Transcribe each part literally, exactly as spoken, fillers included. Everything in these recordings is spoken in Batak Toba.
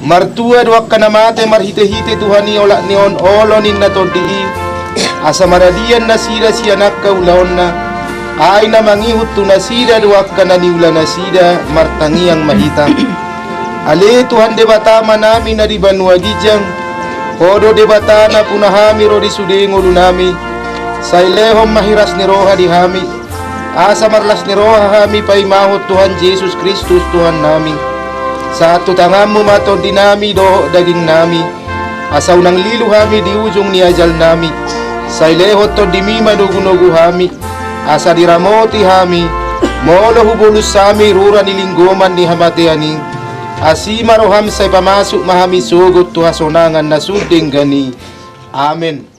Martua do angka na mate marhitehite Tuhan i olat ni on olo ninna Tondi i, asa maradian nasida sian angka ulaonna. Ai na mangihut tu nasida do angka na niula nasida. Martangiang ma hita. Ale Tuhan Debata Amanami na di banua ginjang, Ho do Debata nampuna hami ro di sude ngolunami. Sai lehon ma hiras ni roha di hami, asa marlas ni roha hami paimahon Tuhan Jesus Kristus Tuhannami. Sahat tu tanganmu ma tondinami dohot dagingnami, asa unang lilu hami di ujung ni ajalnami. Sai lehon tondimi manogunogu hami, asa diramoti hami, molo hubolus hami rura ni linggoman ni hamatean i. Asi ma roham, sai pamasuk ma hami sogot tu hasonangan na sun denggan i. Amen.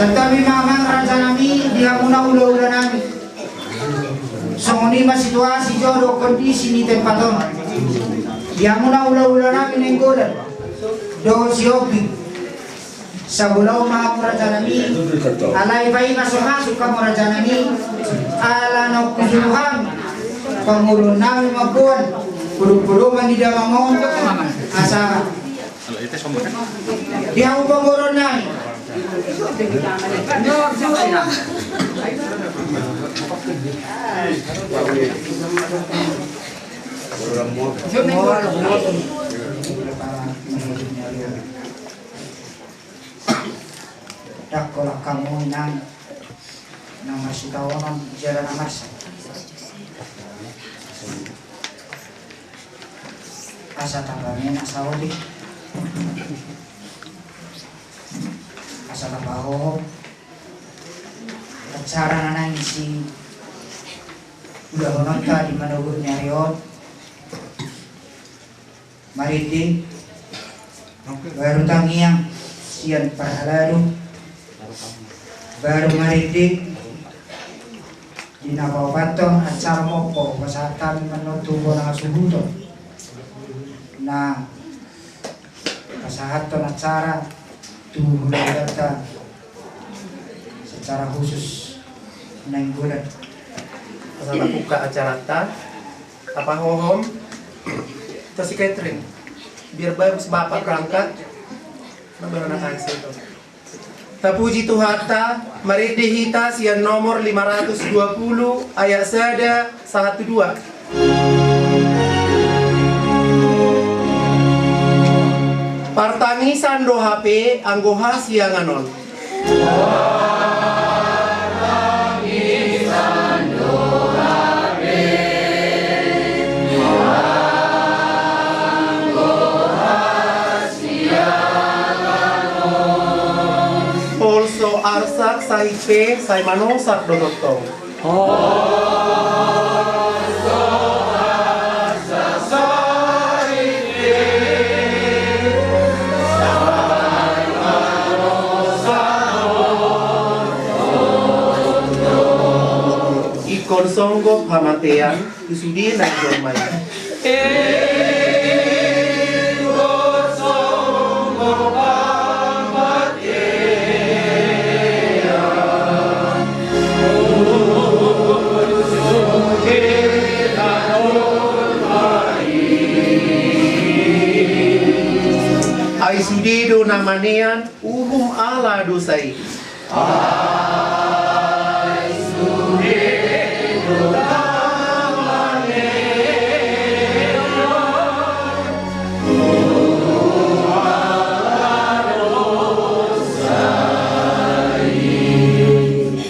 Tapi ma amang raja nami, di hamuna hula-hula nami. Songon i ma situasi jo dohot kondisi ni tempat on. Di hamuna hula-hula nami Nainggolan dohot Sihombing. Sabola on ma hamu raja nami, alai paima so masuk hamu raja nami, ala naung hujolo hami, pamoruon nami mamboan podopodoman ni damang on, asa di hamu pamoruon nami. Ndang holan hamu inang na marsitaonon jala na marsak. Asa tapamen asa odi. Asa tapahohom acara na naeng siulahononta di manogot ni ari on. Marende baru tangiang sian parhalado, baru marende di na paopathon acara mompo pasahat hami manontu bona suhuton na pasahathon acara tu hulahulanta secara khusus Nainggolan. Asa tabuka acaranta, tapahohom tu si Catherine. Biar bagus bapak berangkat. Tapuji Tuhanta, marende hita sian nomor lima ratus dua puluh ayat sada sahat tu dua. Partangisan do hape anggo hasiangan on. Olo so arsak sahit pe sai manosak do tongtong. Ingkon songgop hamatean tu sude na di jolma i. Ai sude do na manean uhum ala dosa i.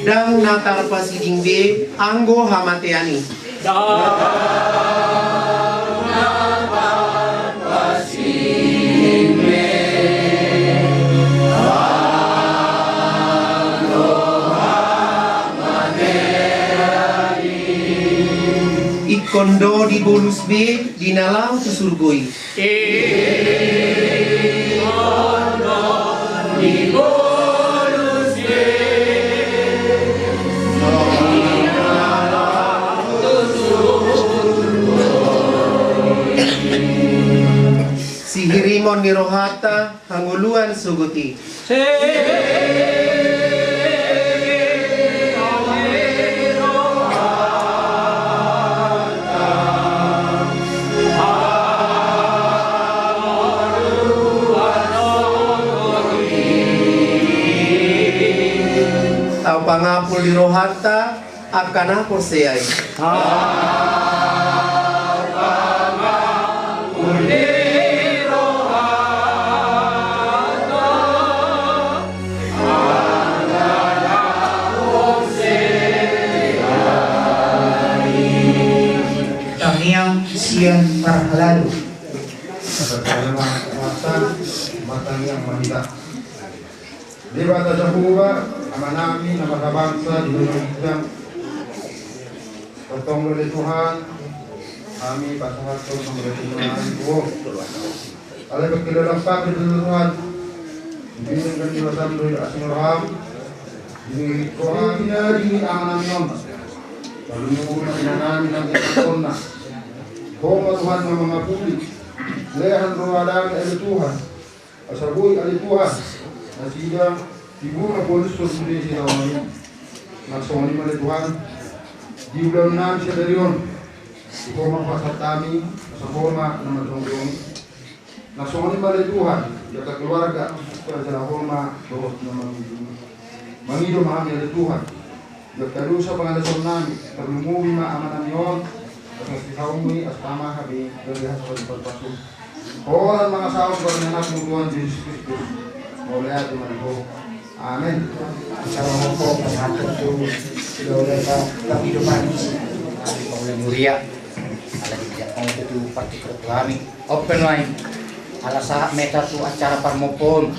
Ndang na tarpasiding be anggo hamatean i. Ingkon do dibolus be di na laho tu surgo i. Sihirimon ni rohanta hangoluan sogot i. Tau pangapul di rohanta angka na porsea i. Tangiang sian parhalado. Martangiang ma hita. Debata Jahowa, Amanami na marhabangsa di banua ginjang. Tongtong do ale Tuhan, hami pasahathon hami tu Ho. Alai pangkilalaon hami tu Tuhan, di bini nang di batam do i asing roham. Di rohanami na di amanami on, lalu nunga inanami na di anak on na. Ho ma Tuhan na mangapuli, lehan roha nami ale Tuhan. Asa boi ale Tuhan, nasida tibu na bonus so sude si lawan i. Na songon i ma ale Tuhan, di ulaon nami sadari on, di Ho ma pasahat hami, asa Ho ma na manjongjongi. Na songon i ma ale Tuhan, di angka keluarga, asa Ho ma dohot na mangunjungi. Mangido ma hami ale Tuhan, di angka dosa pangalaosion nami, tarlumobi ma amanami on, asa sihaumui asa tama hami, gabe hasupasupasum. Holan mangasahon pardonganmu Tuhan Jesus Kristus. Mauliate ma di Ho. Amen. Salam Ho, salam Ho, salam Ho, salam Ho. Muria. Ala di dia on tu parti ketua hami. Open line. Ala sahat ma hita tu acara parmompoon.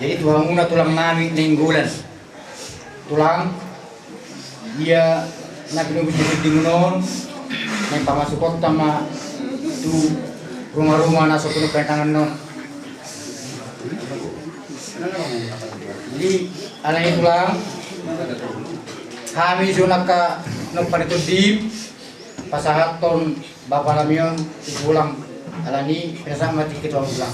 Jadi tu hamuna tulang nami Nainggolan. Tulang, ia na pinobus di tinggi on, na pamasuk kota ma tu rumah-rumah na so pinobus tangan on. Jadi, ala ni tulang, hami so naka no panitu dim, pasahathon Bapa nami on tu tulang, ala ni pinasahat ma tingki tulang.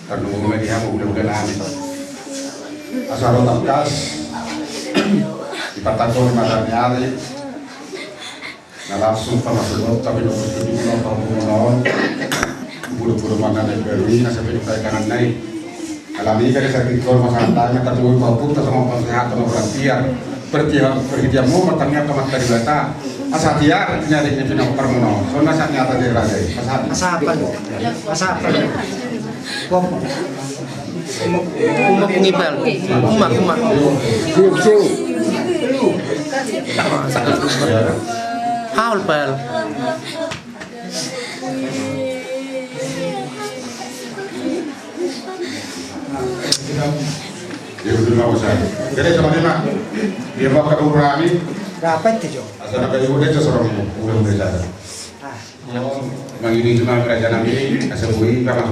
Tarlumobi ma di hamu hulahula nami. Asa ro tangkas di partangkon mata ni ari na langsung pamasuk on, tapi nunggu di rumah pahompu on. Buru-buru mana na baru i na sampai di tangan nai. Alami kali sakit kau masalah tanya, tapi mau pahompu tak sama pasehat sama orang tiar. Pertiha-, perhitianmu matangnya ke mata di mata. Asa tiar nyari di pinang parmono. Sona saat nyata di raja. Asa apa? Asa apa? Pop. Uma pungipal. Uma, uma. Siu, siu. Haul pal. Jadi, sama dia, Mak. Dia mau ke rumah kami. Dapat tuh, Jo. Asal nak kayu udah, Jo, seorang udah, udah, udah. Ah. Mangido ma di raja nami, asa boi, kama.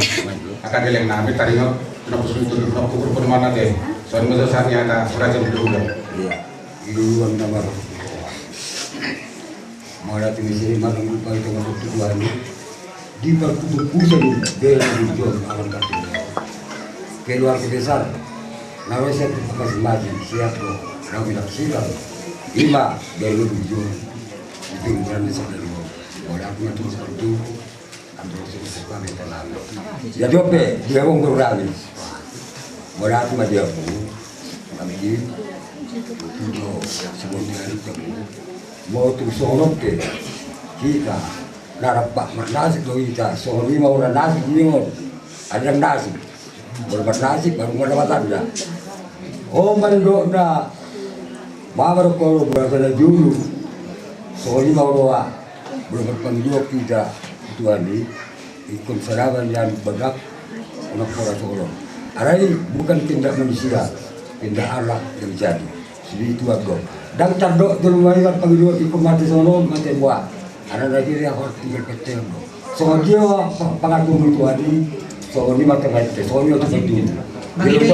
Angka geleng nami, taringot, kena khusus untuk, kena kukur, kena mana deh. Soalnya masa saat ini ada raja di rumah. Iya. Di rumah nama. Mauliate ma di si, marhite ma di Tuhan i. Di parhutopusna i, bela di Tuhan awan kartu. Keluarga besar na ro sian Banjarmasin, siap do, rami laksiran. Ima, bela di Tuhan. Itu ukuran di sana dulu. Mauliate ma di Tuhan. Jadi ope, dia wong berani. Mauliate ma di hamu. Kami di, itu do, sebelum hari kamu. Mau tu songon oke. Kita, na rap marnasib do hita, songon i ma hurang nasib ni on. Ada nasib. Molo marnasib, baru mendapatan da. O, mandok na. Mama do kolo berasa na julu. Songon i ma huroha. Molo marpangidoan hita tu Tuhan i, ingkon sada ma nian bagak, unang pola songon on. Alai bukan kehendak manusia, kehendak Allah yang jadi. Sude i Tuhan do. Ndang tardok jolma i marpangidoan ingkon mate songon on, mate boha. Alana na jadi ahu tinggal pete on do. Songon dia ma pa-, pangatur ni Tuhan i, songon i ma terkait, songon i ma terkait. Jadi,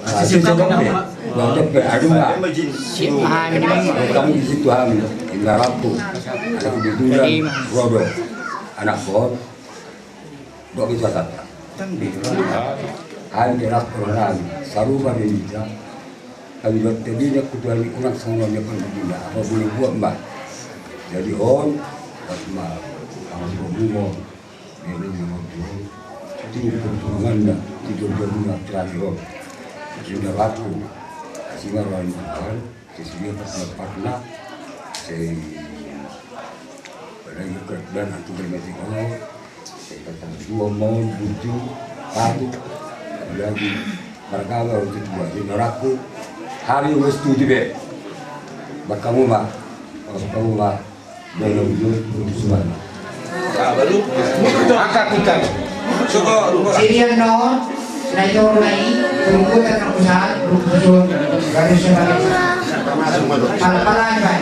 ah, si Sodom pe. Sodom pe, aduh, Pak. Si Amin. Kamu di situ, Amin. Indah waktu. Ada kebetulan, Rodo. Anak kau. Dok itu kata. Amin, dia lapor lagi. Sarupa dia minta. Kami buat tadinya kutuan kurang sama dia pun begini. Apa boleh buat, Mbak? Jadi, on, pas ma, sama si Rodo. Jadi, memang tu, tu perjuangan dah, tu perjuangan terakhir, oh. Sudah laku, si Marwan Tuhan, sesudah pas pernah, saya, pada ikut dan antum bermati Allah, saya kata, dua mau butuh, satu, lagi, mereka baru kedua, di neraka, hari wes tujuh be. Bakamu mah, pas kamu mah, Sirian non, na i toru na i, turungkutan na pusat, turungkutan, garis sebagai. Pala-pala, Pak.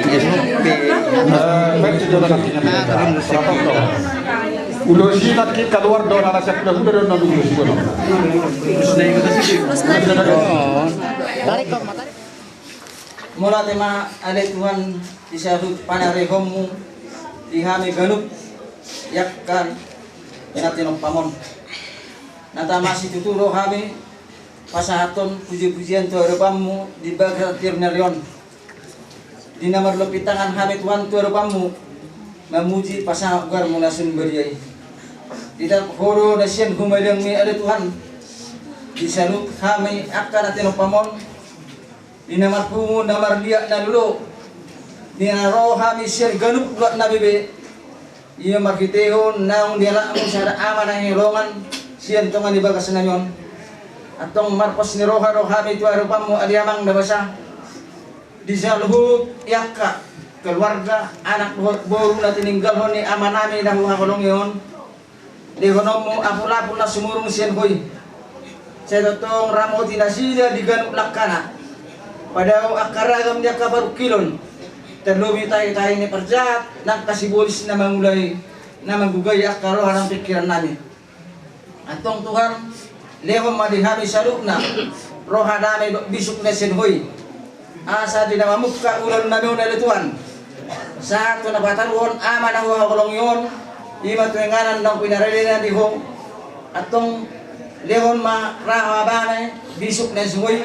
Iya, iya. Eh, baik, sudah, sudah. Ulos i nangkin kaluar do na siap, sudah, sudah, sudah, sudah. Tarik, Om, tarik. Mauliate ma ale Tuhan di saluhut panarehonmu di hami ganup i angka na tinompam on. Na tama situtu do hami pasahathon puji-pujian tu adopanmu di bagasan tingki on. Di na marlompit tangan hami Tuhan tu adopanmu, mamuji pasangap goarmu na sun badia i. Ditangkok ho do na sian humaliangmi ale Tuhan di saluhut hami angka na tinompam on. Di na marpungu na marliat na lolo, di na ro hami sian ganup luat na bebe. Ia marhitehon naung dialapmu sada ama na hinaholongan sian tonga ni bagasnami on. Antong marpos ni roha do hami tu adopanmu ale Amang na basa. Di saluhut i angka keluarga, anak dohot boru na tininggalhon ni amanami na huhaholongi on, lehononmu apul-apul na sumurung sian ho i. Sai tongtong ramoti nasida di ganup langkana. Padao angka ragam ni angka parungkilon, tarlobi tahi-tahi ni parjahat, nang angka sibolis na mangula i, na manggugai angka roha nang pingkirannami. Antong Tuhan, lehon ma di hami saluhutna roha dame dohot bisuk na sian ho i. Asa di na mamungka ulaonnami on ale Tuhan, sahat tu na pataruhon ama na huhaholongi on, i ma tu inganan naung pinarade na di ho. Antong lehon ma roha dame bisuk na sian ho i.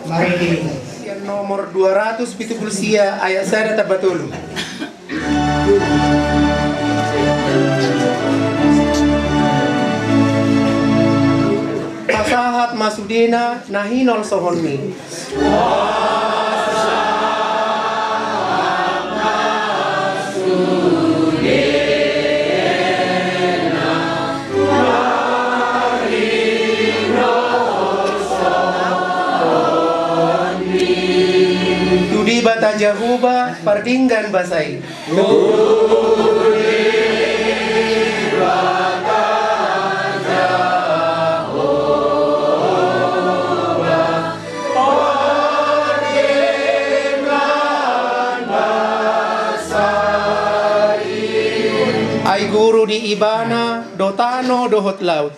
Marende sian nomor dua ratus pitu pulu sia ayat sada tamba tolu. Pasahat ma sudena na hinolsohonmi. Tu Debata Jahowa pardenggan basa i. Ai guru di Ibana do tano dohot laut.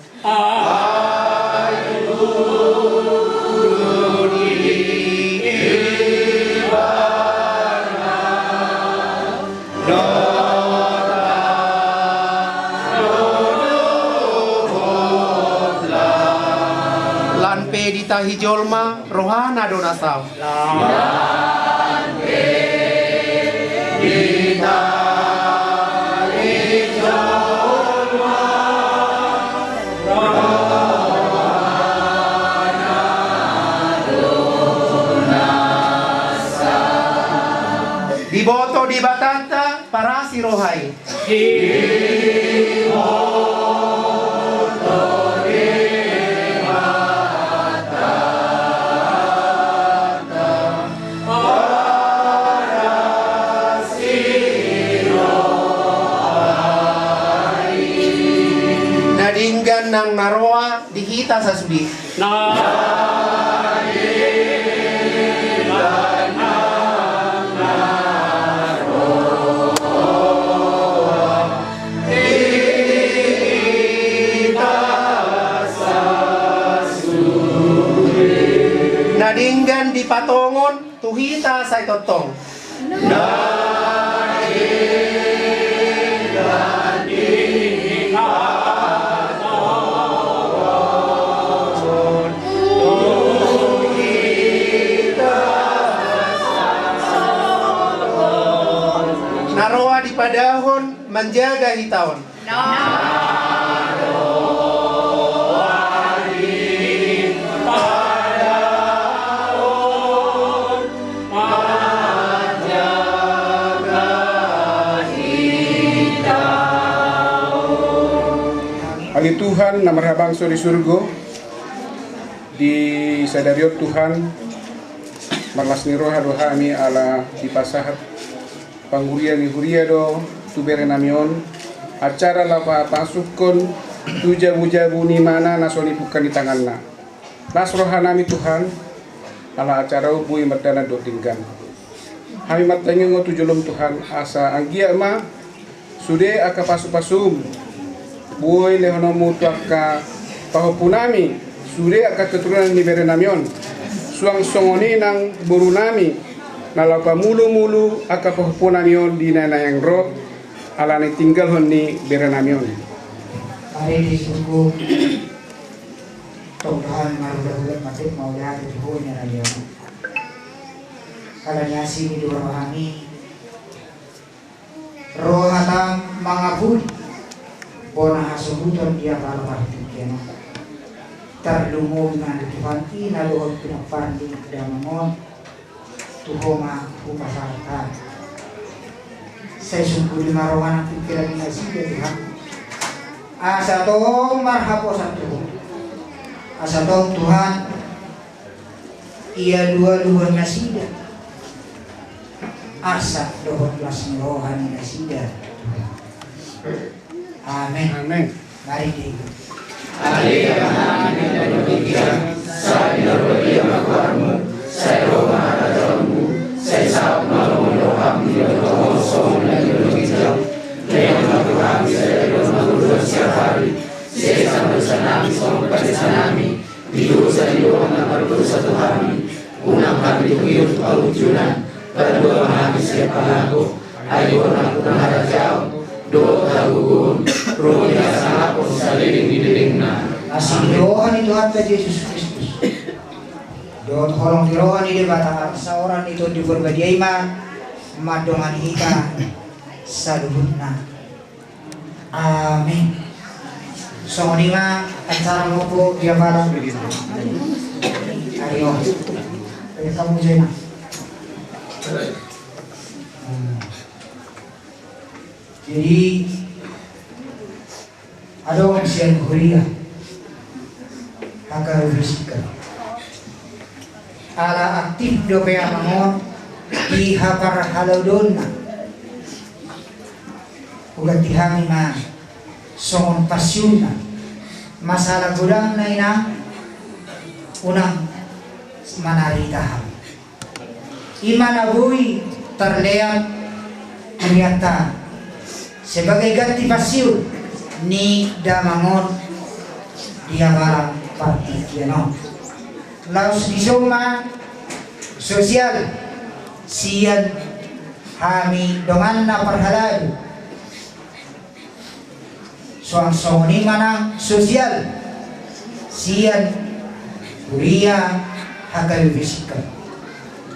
Lan pe di tahi jolma rohana do na saut. Diboto Debatanta parasi roha i. Na denggan nang na roa di hita sasude. Na denggan dipatongon tu hita sai tongtong. Tuhan manjaga hita on. Ale Tuhan na marhabangsa di surgo, di sadari on Tuhan, marlas ni roha do hami ala dipasahat pangurian ni huria do tu bere nami on, acara laho pasahathon tu jabu-jabu ni mana na so nipungka ni tanganna. Las roha nami Tuhan, ala acara on boi mardalan dohot denggan. Hami martangiang tu jolom Tuhan, asa anggiat ma sude angka pasu-pasum boi lehononmu tu angka pahompu nami, sude angka keturunan ni bere nami on. Suang songon i nang boru nami, na laho pamulu-mulu angka pahompu nami on di na naeng ro, ala na ditinggalhon ni bere nami on. Ari di suku, tong Tuhan marula-ula mate mau lihat di huni raja. Ala ni asi ni dua rohani, rohata mangapuli bona hasuhuton di apala partingkian on. Tarlumobi ma di Tuhan i na dohot pinompar ni damang on, tu Ho ma hupasahat hami. Sai sungkuli ma roha nang pingkiran ni nasida Tuhan, asa tong marhaposan tu Ho. Asa tong Tuhan, ialu-aluhon nasida, arsak dohot las ni roha ni nasida. Amen. Amen. Mari di. Ale Ama nami na di banua ginjang, sai pinarbadia ma goarmu, sai ro ma harajaonmu, sai saut ma lomo ni roham di banua on songon na di banua ginjang. Lehon ma tu hami sadari on hangoluan siapari. Sesa ma dosa nami songon panesanami di dosa ni dongan na mardosa tu hami. Unang hami togihon tu pangunjunan, palua ma hami sian pangago. Ai Ho nangkin harajaon dohot hagogoon, ro di hasangapon saleleng ni lelengna. Asi ni roha ni Tuhanta Jesus Kristus dohot holong ni roha ni Debata, saoran ni Tondi Porbadia i ma mandongani hita saluhutna. Amin. Songon i ma acara lompo di apala. Ayo. Eh, kamu Jena. Hmm. Jadi adong sian huria H K U Fisika. Ala aktif dope amang on di haparhalaudoonna. Huganti hami ma songon pensiunna. Masalah godangna inang, unang manarita hami. I ma na boi tarlean hurianta sebagai ganti pensiun ni damang on di apala partingkian on. Laos dison ma sosial sian hami donganna parhalado. Suang songon i ma nang sosial sian huria H K U Fisika.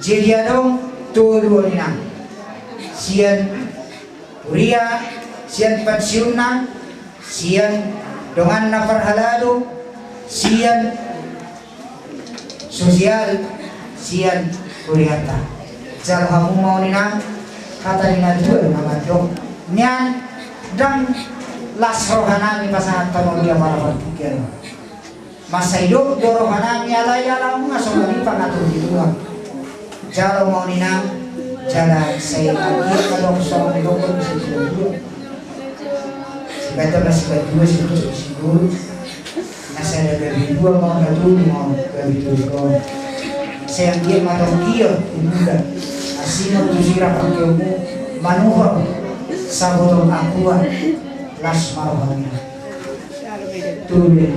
Jadi adong tolu on inang, sian huria, sian pensiunna, sian donganna parhalado, sian sosial sian hurianta. Jalo hamu ma on inang, hata ni natua do na mandok nian, ndang las rohanami pasahathon on di apala partingkian on. Mansai dok do rohanami alai ala nunga songon i pangatur ni Tuhan. Jalo ma on inang, jala sai anggiat adong songon ni dokter bisa dua. Sibaca ma sibaca dua, sibaca dua. Na sada gabe dua ma on, na tolu ma on gabe tolu. Sai anggiat ma tong dia ibuda. Asi ma tu sira pangkeonmu manuhor saboto angkuan. Las ma rohana. Tolu be.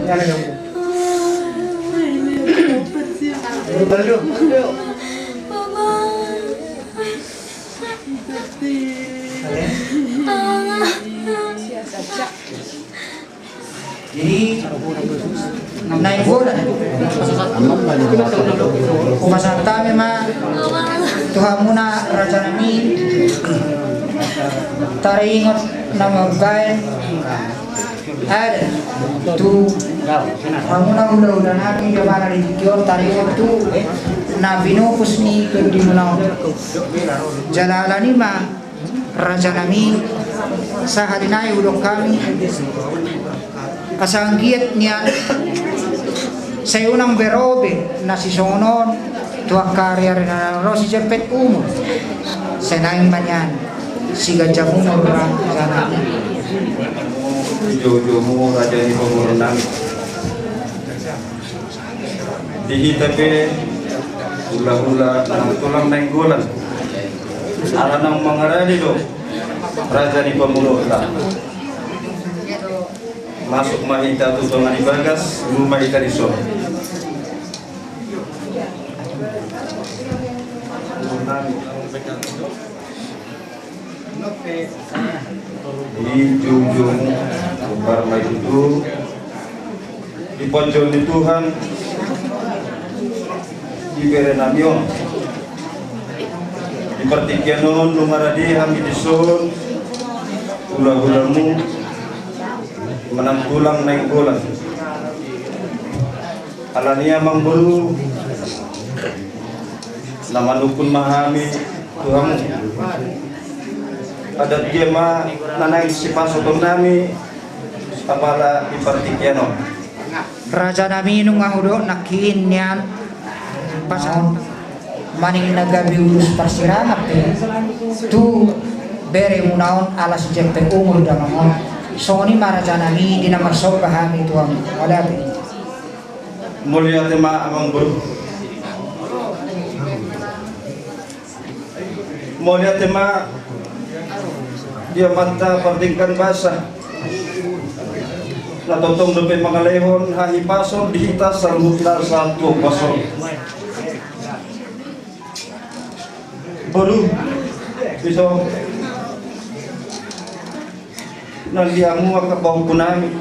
Jadi naeng bola. Hupasahat hami ma tu hamuna rajanami. Taringot na mambaen adat tu hamuna hulahula nami di mana di tingki on, taringot tu na pinopos ni tondimuna on. Jala alani ma raja nami, sahali nai hudok hami, asa anggiat nian sai unang be ro be na sisongon on tu angka ariari na ro sijempek umur. Sai naeng ma nian siganjang umur raja nami. Joujoumu raja ni pamoruon nami. Di hita pe hulahula nang tulang nainggolan, ala naung mangarade do raja ni pamoruonta. Masuk ma hita tu tonga ni bagas, ulu ma hita dison. Di joujoumu, hombar ma i tutu. Diponjot ni Tuhan di bere nami on. Di partingkian on nunga rade hami dison, hulahulamu, manang tulang nainggolan. Alani i amangboru, na manungkun ma hami tu hamu. Adat dia ma na naeng sipasoton nami apala di partingkian on. Raja nami, nunga hudok nangkin nian pasahat maning na gabe ulos parsirangan pe tu beremuna on ala sijempek umur damang on. Songon i ma raja nami di na marsomba hami tu hamu. Mauliate. Mauliate ma amangboru. Mauliate ma di amanta pardenggan basa na tongtong dope mangalehon hahipason di hita saluhutna sahat tu ombas on. Boru, bisa. Nang di hamu angka pahompu nami,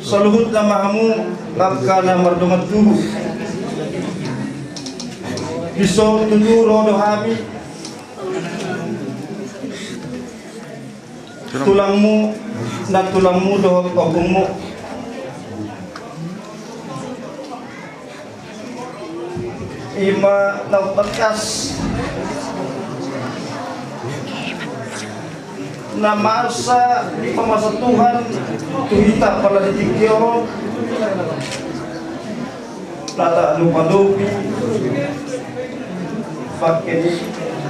saluhutna ma hamu angka na mardongan tubu. Dison tutu ro do hami, tulangmu, nantulangmu dohot ompungmu. I ma na umtangkas na masa dipamasa Tuhan tu hita apala di tingki on. Na talupa dope bangke ni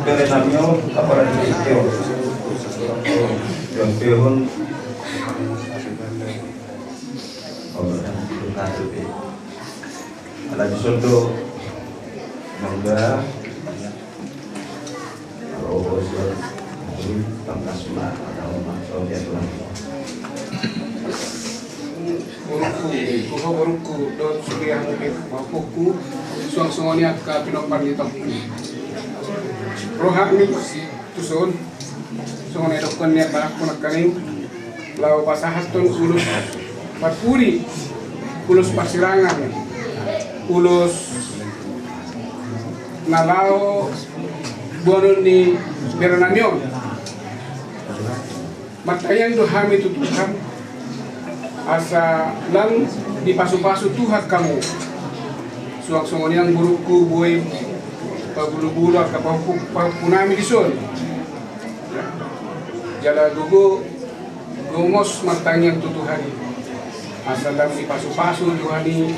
bere nami on apala di tingki on. Bangke on. Ala dison do mangga. Alo bos, tangkas ma ada ma so dia tulang. Borukku, boha borukku, dohot sude hamu pe pahompu, suang songon i angka pinompar ni tompakku. Roha ni tuson. Songon na didokkon ni amangboru nangkaning, laho pasahathon ulos parpudi, ulos parsirangan, ulos na laho boanon ni bere nami on. Martangiang do hami tu Tuhan asa lam dipasupasu Tuhan hamu. Suang songon i amangborungku, boi pabulubulu angka pahompu, pahompu nami dison. Jala gogo gomos martangiang tu Tuhan i asa lam dipasupasu Tuhan i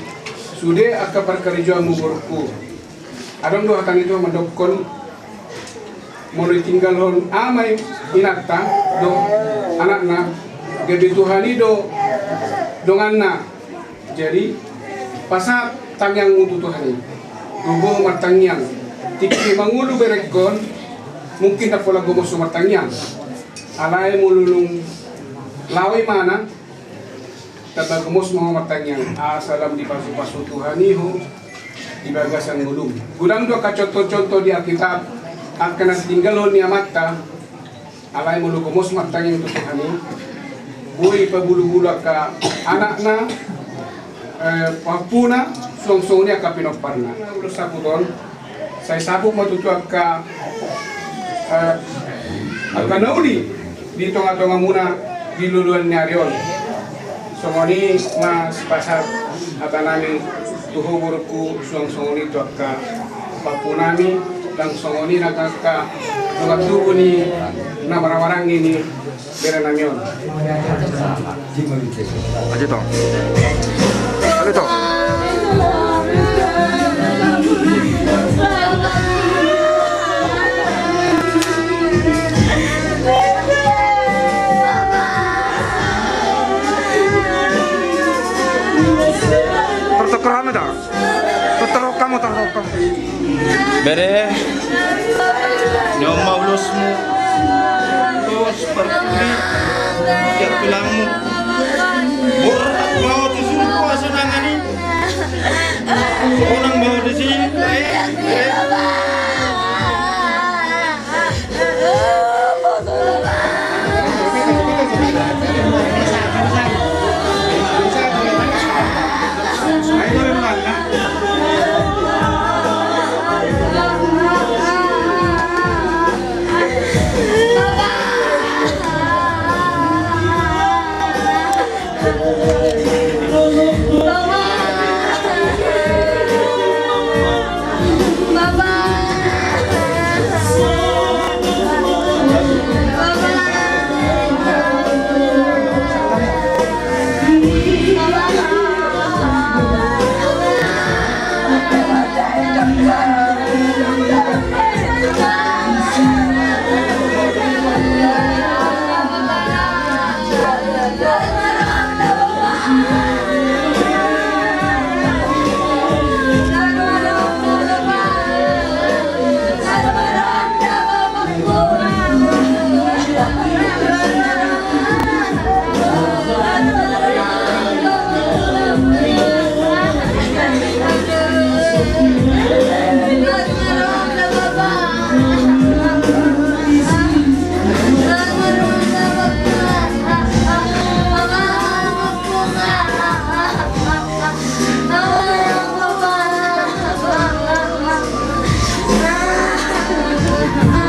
sude angka parkarejoanmu borungku. Adong do hata ni Tuhan mandokkon, molo ditinggalhon ama inanta dohot anakna, gabe Tuhan i do donganna. Jadi pasahat tangiangmu tu Tuhan i. Gogo martangiang. Tingki mangolu berengkon, mungkin ndang pola gomos martangiang. Alai molo dung laho imana, tamba gomos ma ho martangiang asa lam dipasupasu Tuhan i ho di bagasan ngolum. Godang do angka contoh-contoh di Alkitab angka na ditinggalhon ni amanta. Alai molo gomos martangiang tu Tuhan i, boi pabulubulu angka anakna, eh, pahompuna, suang songon i angka pinomparna. Ulos saput on, sai saput ma tutu angka, eh, angka na uli di tongatongamuna di loloan ni ari on. Songon i ma sipasahat hatanami tu ho borungku, suang songon i tu angka pahompunami, ndang songon i nang angka dongan tubu ni na marhahamaranggi ni berenami on. Ajo to. Ajo to. Tortor hamu da. Tortor hamu, tortor hamu. Bere, ni on ma ulosmu, ulos parpudi, sian tulangmu. Borat ma ho tu surgo hasonangan i. Sonang ma ho disi, bere.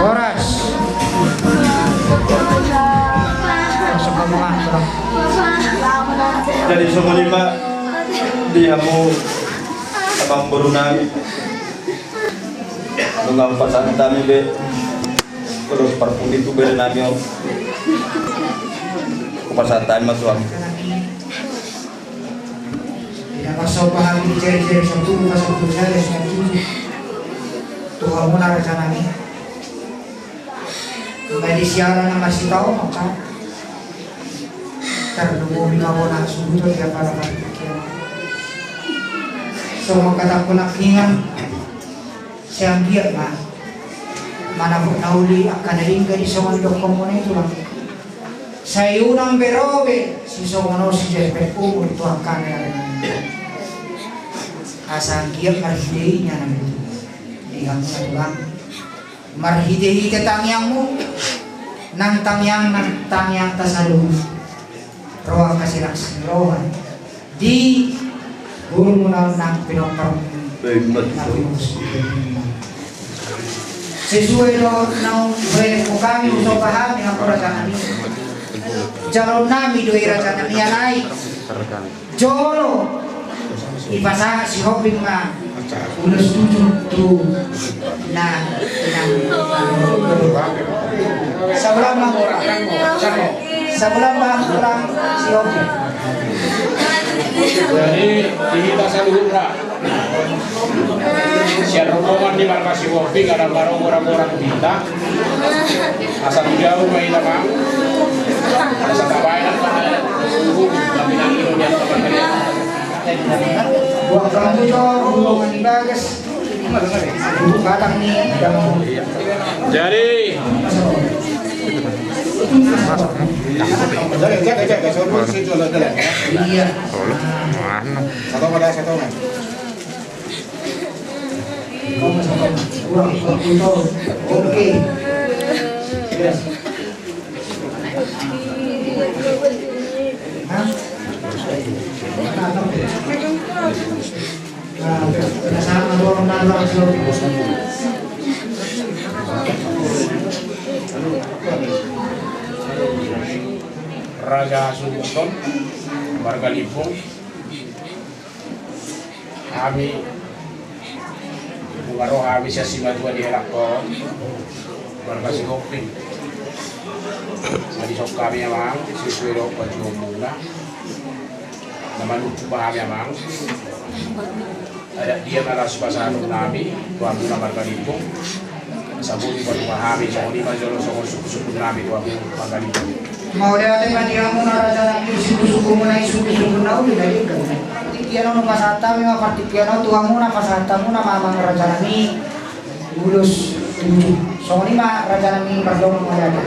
Horas. Jadi songon i ma di hamu amangboru nami. Nunga hupasahat hami be ulos parpudi tu berenami on. Hupasahat hami ma tu hamu. Ina pasomba hami di jari-jari satu, pasomba jari satu. Tu hamuna rajanami. Nunga di siaran na masitaon, maka tarlumobi ma bona subuton di apala partingkian. Songon hata ni angka anggingan, sai anggiat ma manapot na uli angka na denggan i songon didokkonmuna i, Tulang. Sai unang be ro be sisongon on sijempek umur tu angka na denggan i. Asa anggiat marhite i nian, Amang, di hamuna, Tulang. Marhitehite tangiangmu, nang tangiang, nang tangiangta saluhut, ro angka siraksi ni roha di borumuna on nang pinomparmuna, nang pinomparmuna. Sesuai do naung baen hami, husomba hami hamu rajanami. Jaloonnami do i rajanami, alai jolo dipasahat si Hombing ma ulos tujuh tu na inang. Sabola ma, sabola ma, Tulang, si Hombing. Jadi di hita saluhutna, sian rombongan ni marga si Hombing, ala marogor-goran hita. Asa tu jauh ma hita, Amang. Asa tabaen ma. Buat kamu jo, buat di bagas. Buat batang ni, jangan. Jadi. Iya. Satu ada, satu. Oke. Hah? Nah, sama dorong nang langsung. Raja Suluton, marga Limbong. Hami, nunga ro hami sian simatua di Helangkon, marga Sihombing. Jadi, dison hami, amang, sesuai dohot panjouonmuna na manumpak hami, amang. Adat dia ma laos pasahaton nami tu hamuna marga Limbong. Sabun buat hami, songon i ma jolo songon sungkunsungkun nami tu hamuna marga Limbong. Mauliate ma di hamuna raja nami, sungkunsungkunmuna i sungkunsungkun na uli na denggan. Partingkian on pasahat hami ma, partingkian on tu hamuna pasahat hamuna ma, amang raja nami. Ulos tujuh. Songon i ma raja nami, mardongan mauliate.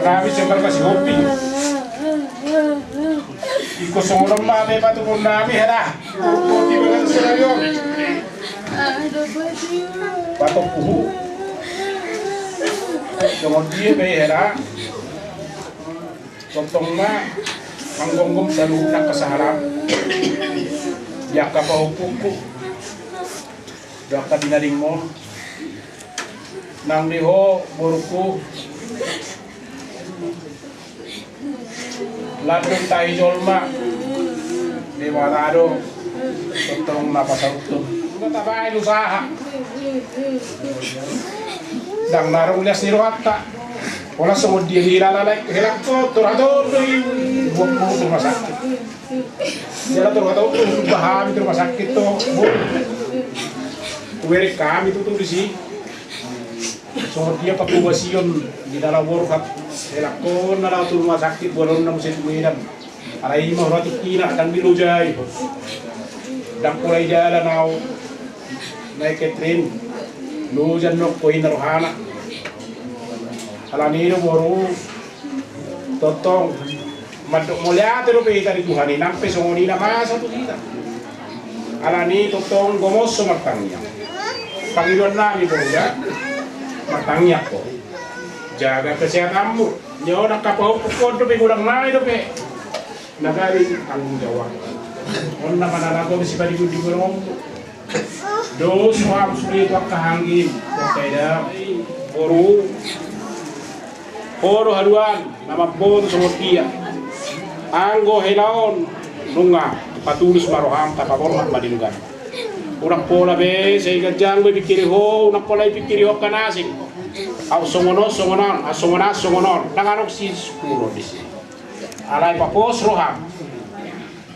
Hami sian marga Sihombing. Ingkon songon on ma be patuduhon nami, hela. Di bagasan sadari on. Patompuhu. Songon dia be, hela. Tongtong ma manggomgom saluhut angka sahalak di angka pahompungku, di angka di na denggan on. Nang di ho, borungku, landung tahi jolma, Debata do tongtong na pasauthon. Tabaen usaha. Ndang na ro lias ni rohanta. Pola songon dia ni lalalai, Helangkon, torhat on do i. Buat buat rumah sakit. Jala torhat on do, bahen hami tu rumah sakit do. Hubereng hami tutu disi. Songon dia pangkobasion di na laho borhat, Helangkon, na laho tu rumah sakit, boanonna muse tu Medan. Alai i ma hona tingkina, ndang dilojai. Ndang pola i dalan au, naek Catherine. Loja nokko i na rohana. Alani do boru, tongtong mandok mauliate dope hita di Tuhan i, nang pe songon i na masa tu hita. Alani tongtong gomos do martangiang. Pangidoan nami boru da, martangiang ho. Jaga kesehatanmu. Nyo nang kapahophop ho dope godang nai dope. Na gabe tanggung jawab. On na mananakom sipadigundingon on. Dos roham sude tu angka hanggim, tu angka edam, boru. Ho do haduan na mamboto songon dia. Anggo hela on nunga patulus ma roham, tapaborhat ma di lugan. Unang pola be sai ganjang be pingkiri ho, unang pola i pingkiri ho angka na asing. Au songon on songon on, au songon on songon on. Ndang adong si sukuro disi. Alai papos roham.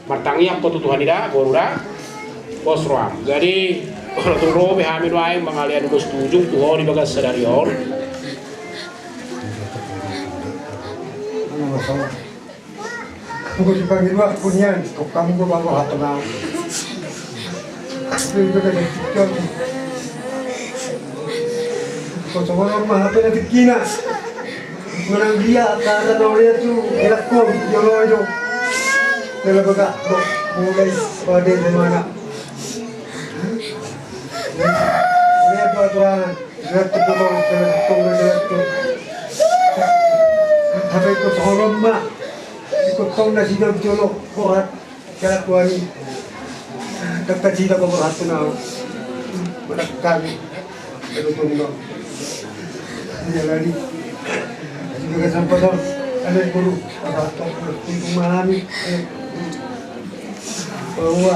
Martangiang ho tu Tuhan i da, boru da. Pos roham. Jadi, olo tung ro be hami nuaeng mangalean ulos tujuh tu ho di bagas sadari on. Anggo dipangido ampun nian, kok hamu do baru hatona. Tapi itu kan. Kosongon ma hape na tingkina. Manang dia, karena na ulia tu, elak ko, jolo jo. Dalam bagak, bo, mulai pada di mana. Lihat peraturan, lihat tu potong, lihat tu potong, lihat tu. Hape kosongon ma. Ikut tong na sidang jolo, kohat. Kira tuani. Takkan sida ko berhatu nau. Menakkan. Betul no. Dia lagi. Juga sampai dong. Ada guru. Apa apa. Itu mahami. Bahwa.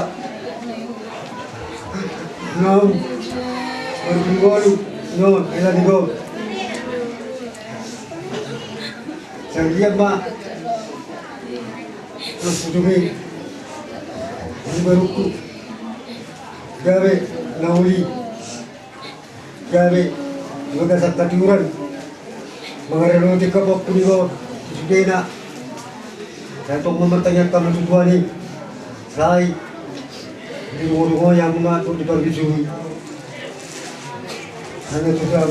Nom. Baru dulu. Nom. Ada di gol. Saya lihat, Pak. Terus ujungnya. Ini baruku. Gabe na uli. Gabe di bagasan hatiuron. Mangaradoti hamu pudi ho sudena. Sai tong ma martangiang hamu tu Tuhan i. Sai di rumah-rumah yang mengatur di parbisui. Hanya tu Tuhan.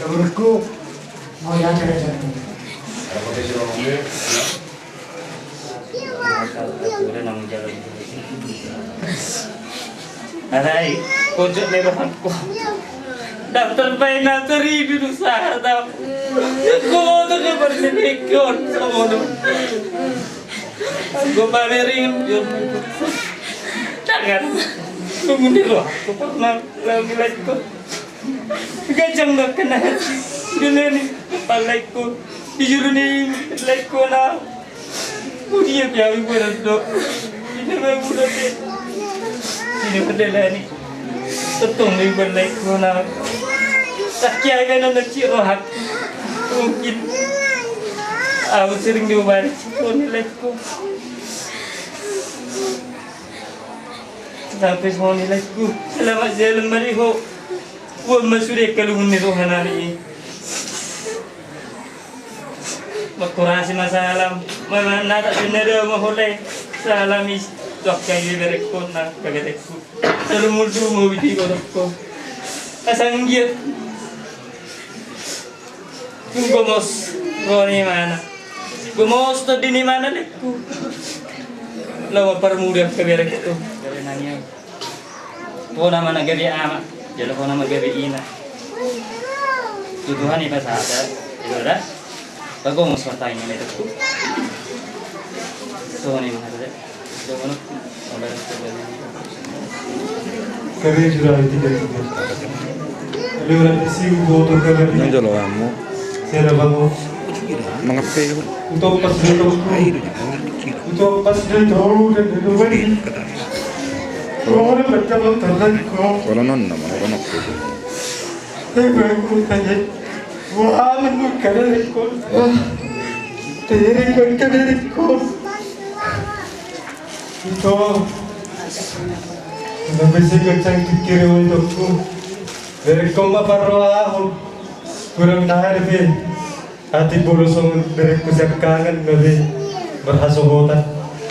Menurutku. Mau ya, ya, ya. Alai, pojok ni rohangku. Daftar baen na teridu du sahat. Ko tu ke bersedekon sama tu. Ko pamerin. Jangan. Tunggu di rohangku pernah lagi lagi ko. Gajang dah kena hati. Gila ni, palaiku. Di julu ni lae hona. Budi ya piawi gua dan do. Ini mah gua dan de. Ini berdela ni. Tentang ni gua lae hona. Tak kira kan anak cik rohak. Mungkin. Aku sering diubah. Kau ni lae hona. Sampai semua ni lae hona. Selamat jalan mari ho. Gua masuk dia kalau ni rohana ni. Makurasi masalam, mama nata sinada mahole, salam is, dok kai berekon na kagerekku. Salam multu mau biti kodokko. Asang giat. Tung gomos, roni mana? Gomos to dini mana lekku? Lawa parmuda kaberekku. Dari nanya. Ho nama na gabe ama, jala ho nama gabe ina. Tu Tuhan i pasada, ido da. Bago mo suartanya na itu. Tuhan i mahada. Tuhan i. Kami sudah tiga tiga. Lewat di sini foto kami. Nanti lo kamu. Saya ada bangun. Mangape? Untuk pas dulu. Untuk pas dulu dan dulu. Ora nonna, ma ora nokku. Wah, menurut kalian lekon. Tadi kan kalian lekon. Ito. Kenapa sih kacang pikir itu aku? Dari kau apa roh? Kurang nahar be. Hatiha songon berengku siangkangan gabe marhasohotan.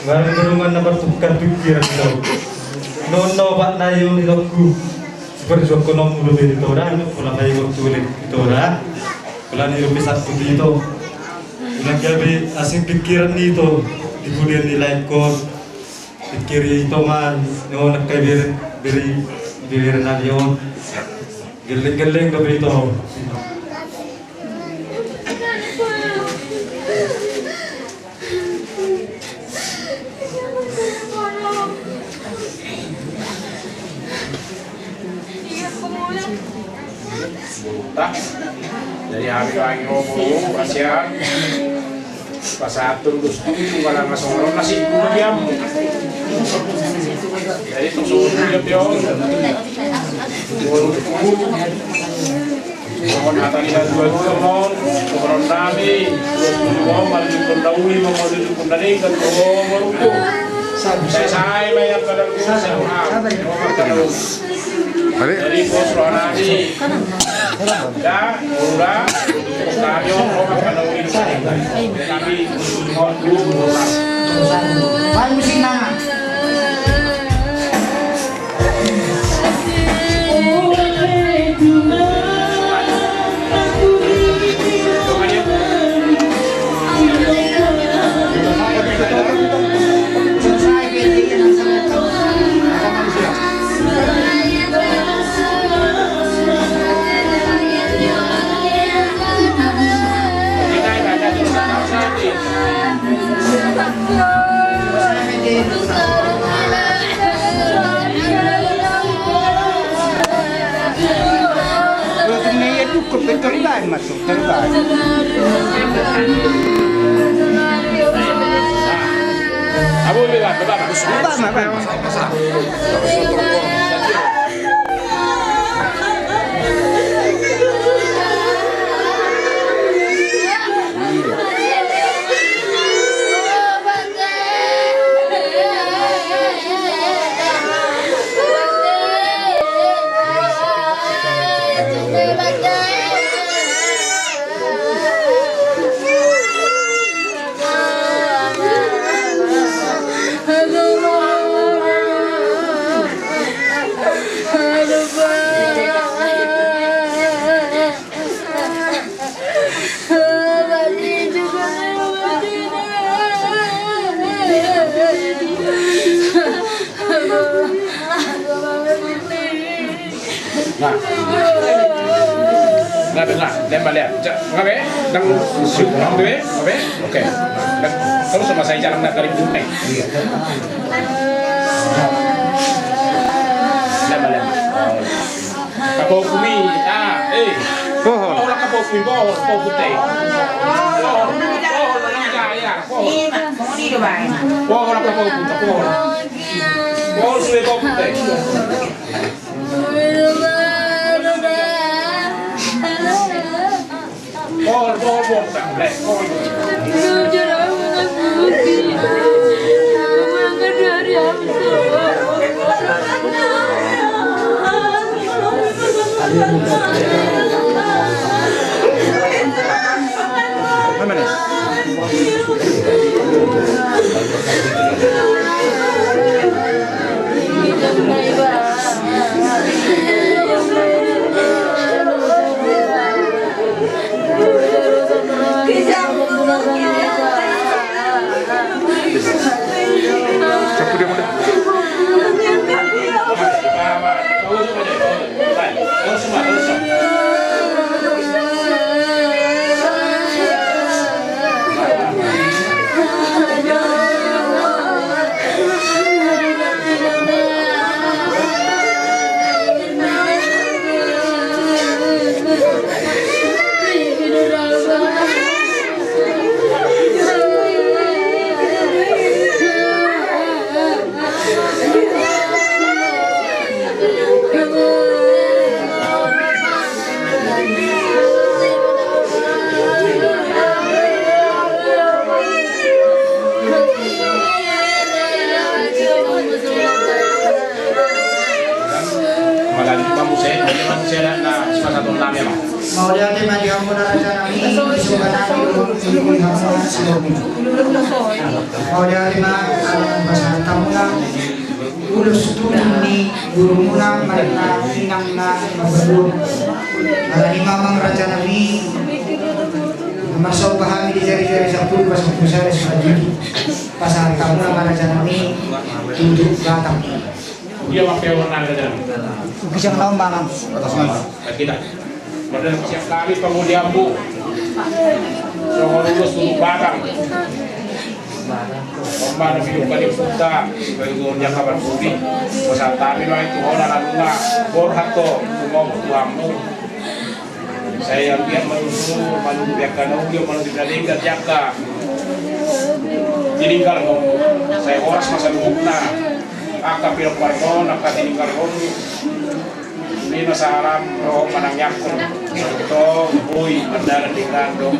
Nunga ro na martukar pikiran do. Nonna opat na i on, itongku. Siperjuangkononmu dope ito da, pola paingot tu ulek ito da. Pola ni dope sangkut ito. Unang gabe asing pikiran ni ito di pudian ni lae hon. Pikiri ito ma, nona kai bere, bere, bere na di on. Gelleng-gelleng dope ito. Jadi hami lagi robo pasian. Pasahat terus tu, kalau nggak soal nasi, gua diam. Jadi, tu suruh dia, dia. Mohon hata ni dua dua, mohon. Mohon nami. Mohon maju pendahului, mohon maju pendahului, kan mohon merukuk. Saya, saya, bayar pada saya. Mohon pada. Jadi, bos rohani. Ya, udah. Kami orang pada udah. Kami mau dulu. Baik, musik mana? Kalau kena ia cukup, betul kan, masuk, terbaik. Apa boleh lah, coba. Coba, Mas. Nah. Nga be, nga, lem ba, lem. Ja, nga be, dang siuk, nga be, nga be. Oke. Dang, terus sama saya jalan nak dari bungai. Lem ba, lem. Apa hukumi? Ah, eh. Pohon. Pohon, pohon, pohon, pohon. Pohon, pohon, pohon. Pohon, pohon, pohon. Pohon, sude pohon. Mauliate ma di hamuna raja nami, di suka nami, di hamuna sidongan. Mauliate ma, ala pasahat hamuna ulos tulang ni gurumuna, marga inangna, marga dua. Ala ni mamang raja nami, marsomba hami di jari-jari sampulu, pasampulu sada, sada judi. Pasahat hamuna ma raja nami, tutu batang. Dia pakai warna ada dalam. Ugi siang lawan mamang. Atas nama. Kita. Pada siap kami pengundi ambu. Songon ulos tutu batang. Pemana minum kali puta, bagi gol jaka berpudi. Pesan kami lo itu hona laluna. Borhat to, mau tuamu. Sai anggiat manungkun, manungkun angka na uli, manungkun na denggan di angka tininggalhon. Sai horas ma saluhutna angka pinompar on, angka tininggalhon. Nunga salam ro manangiangkon. Saluhut on, boi mardalan denggan do.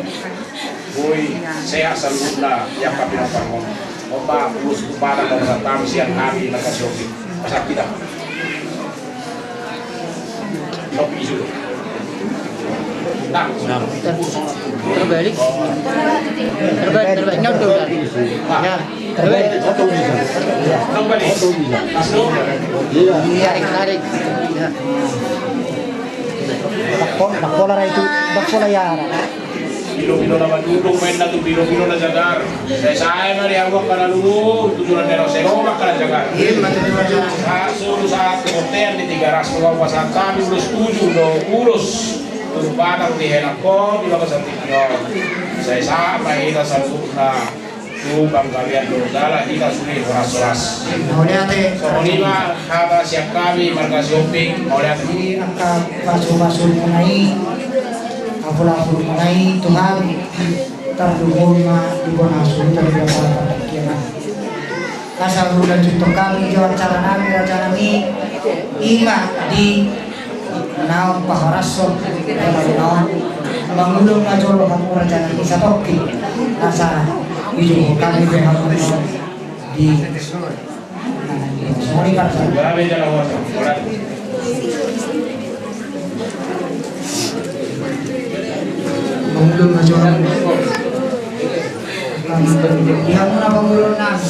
Boi sehat saluhutna di angka pinompar on. On ma ulos tutu batang, pasahat hami sian hami marga Sihombing. Pasahat hita. Terbalik. Terbalik, terbalik. Nyodor. Ya, terbalik. Tarik, tarik. Ya. Bak pola, bak pola ra itu, bak pola ya. Pilo-pilo na maduduk, main na tu pilo-pilo na jagar. Sai sae ma di hamu angka na luhut, tujuan ni ro sero ma angka na jagar. Sahat solu sahat tu bontean di Tigaras, nunga pasahat hami ulos tutu do ulos tutu batang di henak on, di bagasan tingki on. Sai sahat ma hita saluhutna. Tu panggabean do jala hita sude horas-horas. Mauliate. Songon i ma hata sian hami marga Sihombing, mauliate. Di angka pasu-pasu muna i, apul-apul muna i, Tuhan, tarlumobi ma di bona hasuhuton di bagasan partingkian. Asa hulanjuthon hami jo acara nami, raja nami, i ma di naung pahorashon naung mangulon ma jolo hamu raja nami satongkin, asa dijou hami pe hamu di. Mangulon ma jolo. Di hamu na pangulon nami.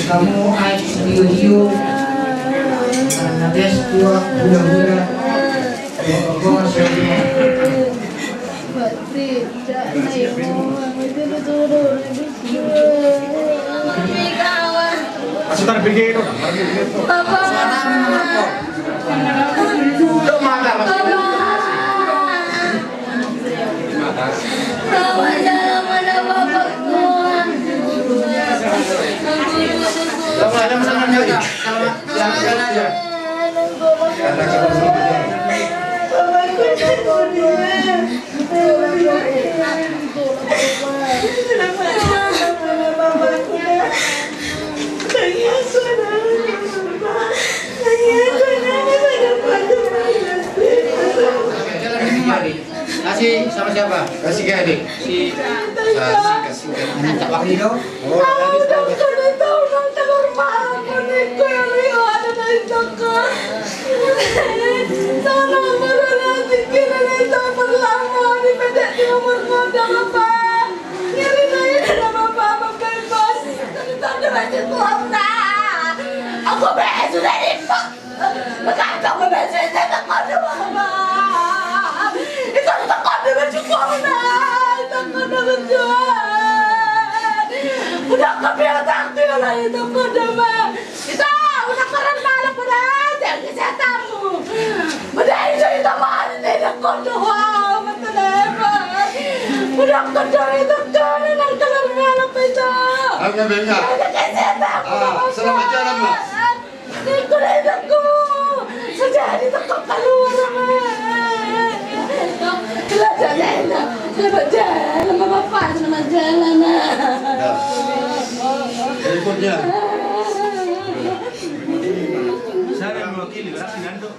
Hamu aek sitio-tio, na tes tua, hula-hula. Asa tarbege do. Papa. Papa. Kasih sama siapa? Kasih ke adik. Si kasih, kasih ke adik. Minta wakil dong. Oh, tadi sudah. Au ndang tau nang tagar maha, ningku yang liu ada na i tongka. Sana marana tingki na i tongka, parlama di pedek di umur muda, Bapa. Ngeri na i na, Bapa, Bapa, Bapa. Tadi tanda baca tuan na. Aku be sudah di Pak. Makanta ko na sese takodo, Bapa. Ito takodo ma cukup na. Takodo ma cukup. Udah kopi otak tu ya, takodo ma. Ito, udah koran malam udah. Jangan kesehatamu. Udah itu, ito mari takodo. Wah, mata lebar. Udah kodo ito kodo nang koran malam ito. Enggak, enggak. Jangan kesehatamu. Ah, selamat jalan, Mas. Ningku na inangku, so jadi tongka kaluar ma. Selamat jalan, selamat jalan, Bapa, selamat jalan. Berikutnya. Siapa yang mewakili? Berarti Nando.